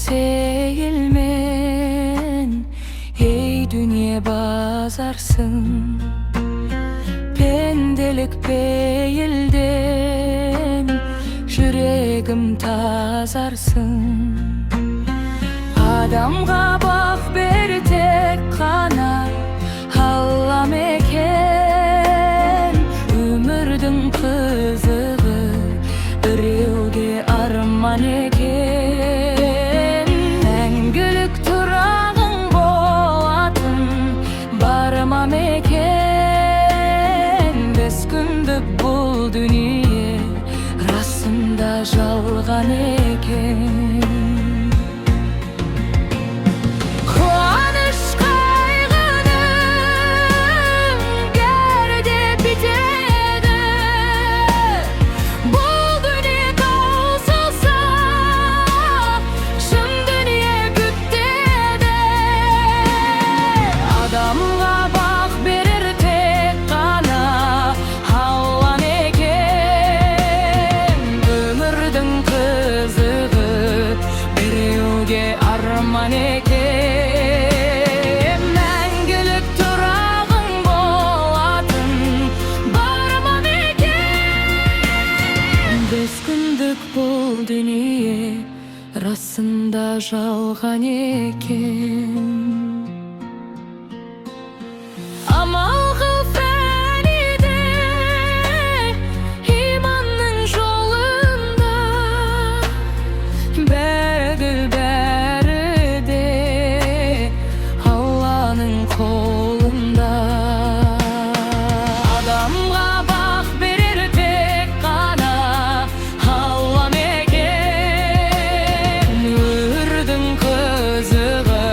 Сейілмен, ей, дүние базарсың. Пенделік пейілден жүрегім тазарсың. Адамға бақ бер тек қана Алла екен. Өмірдің қызығы біреуге арман екен. Мәңгілік тұрағың болатын бар ма мекен? Бес күндік бұл дүние расында жалған екен. Қуаныш қайғының бәрі де бітеді. Бұл дүние таусылса, шын дүние күтеді. Адамға бақ берер тек қана Алла екен. Өмірдің қызығы біреуге арман екен. Мәңгілік тұрағың болатын бар ма мекен? Бес күндік бұл дүние расында жалған екен. Амал қыл фәниде, иманның жолында. Бәрі, бәрі де Алланың қолында. Адамға бақ берер тек қана Алла екен. Өмірдің қызығы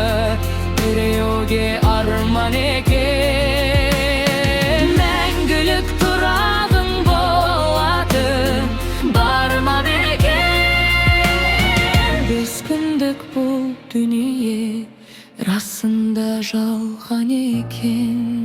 біреуге арман екен. Мәңгілік тұрағың болатын бар ма мекен? Бес күндік бұл дүние расында жалған екен.